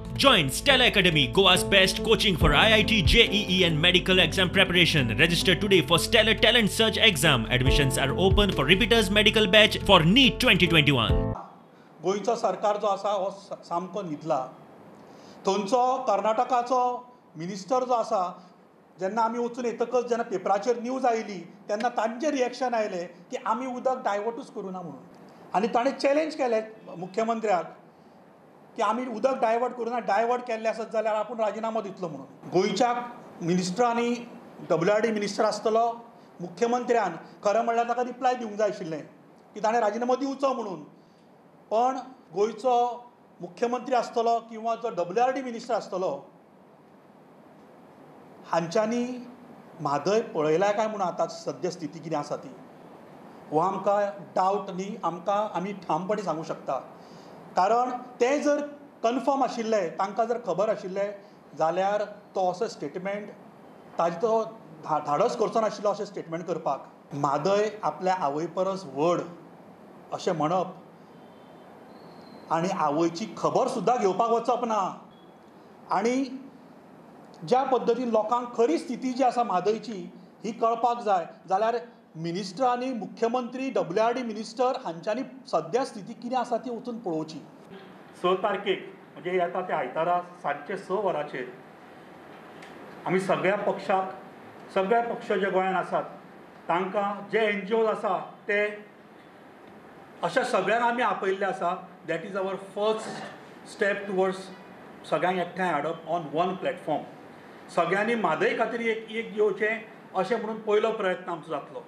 Join Stella Academy, Goa's best coaching for IIT, JEE and medical exam preparation. Register today for Stellar Talent Search exam. Admissions are open for repeaters medical batch for NEET 2021. गोंयचो सरकार जो आसा हो सामको न्हिदला. थंयचो कर्नाटकाचो minister जो आसा, जेन्ना आमी वचून येतकच जेन्ना पेपराचेर न्यूज आयली तेन्ना तांचें रिएक्शन आयलें की आमी उदक डायवर्टूच करूं ना म्हणून. आनी ताणें चॅलेंज केलें मुख्यमंत्र्याक की आमी उदक डायवर्ट करूं ना, डायवर्ट केल्लें आसत जाल्यार आपूण राजिनामो दितलो म्हणून. गोंयच्या मिनिस्टरांनी, डब्ल्यू आर डी मिनिस्टर आसतलो, मुख्यमंत्र्यान खरें म्हणल्यार ताका रिप्लाय दिवंक जाय आशिल्लें की ताणें राजिनामो दिवचो म्हणून. पण गोंयचो मुख्यमंत्री आसतलो किंवा जो डब्ल्यू आर डी मिनिस्टर आसतलो हांच्यांनी म्हादय पळयल्या काय म्हणून आतां सद्या स्थिती कितें आसा ती हो आमकां डावट न्ही, आमकां आमी ठामपणी सांगूं शकता. कारण ते जर कन्फर्म आशिल्ले, तांकां जर खबर आशिल्लें जाल्यार तो असो स्टेटमेंट ताजो तो धाडस करचो नाशिल्लो अशें स्टेटमेंट करपाक. म्हादय आपल्या आवय परस व्हड अशें म्हणप आनी आवयची खबर सुद्दां घेवपाक वचप ना, आनी ज्या पद्दतीन लोकांक खरी स्थिती जी आसा म्हादयची ही कळपाक जाय जाल्यार मिनिस्टर आनी मुख्यमंत्री, डब्ल्यू आर डी मिनिस्टर हांच्यांनी सद्या स्थिती कितें आसा ती वचून पळोवची. 6 तारखेक म्हणजे येता त्या आयतारा सांजचे 6 वरांचेर आमी सगळ्या पक्षाक, सगळे पक्ष जे गोंयांत आसात तांकां, जे एनजीओज आसा ते, अशा सगळ्यांक आमी आपयल्ले आसा. That is our first step towards सगळ्यांक एकठांय हाडप ऑन वन प्लॅटफॉर्म. सगळ्यांनी म्हादय खातीर एक एक येवचें अशें म्हणून पयलो प्रयत्न आमचो जातलो.